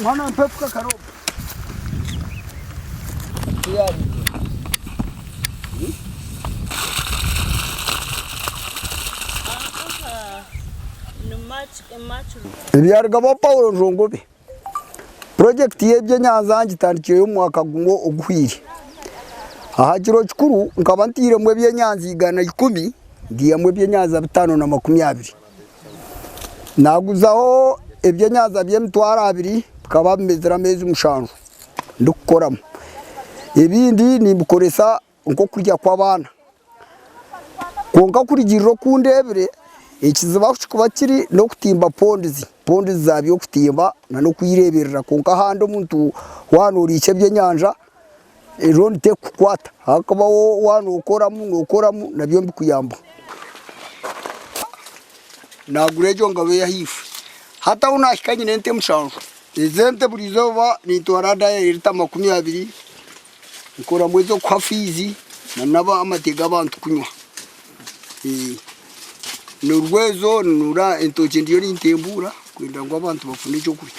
Mwana mpa efuka karobo. Ebyarugaba Paulo Njongobe. Purojekiti y'ebyenyanja ngitandikireyo omwaka gumwe oguhweire. Aha kiro kikuru nkaba ntairemu ebyenyanja 110 ngihamu ebyenyanja 520. Naaguzaho ebyenyanja by'emitwaro abiri bikaba bimezire ameezi mushanju ndikukoramu. Ebindi nimbikoresa nk'okurya kw'abaana. Kwonka kurugiirira oku ndeebire, ekizibu ahu kirikuba kiri n'okutimba pondizi. Pondizi za by'okutimba n'okwireeberera kwonka ahandi omuntu waaba nooriisa ebyenyanja erooni terikukukwata ahakuba waaba nookoramu nookoramu nabyo nibikuyamba. Naagura egyo ngabo ey'ahaifo. Hati ahu naahika nyine ente mushanju. Ezo ente buri izooba nintwara dayari lita 20. Nkoramu ez'okuha fiizi n'amate g'abantu kunywa. N'orwezo nura entookye ndiyo nintembuura kwenda ngu abantu bafune ekyokurya.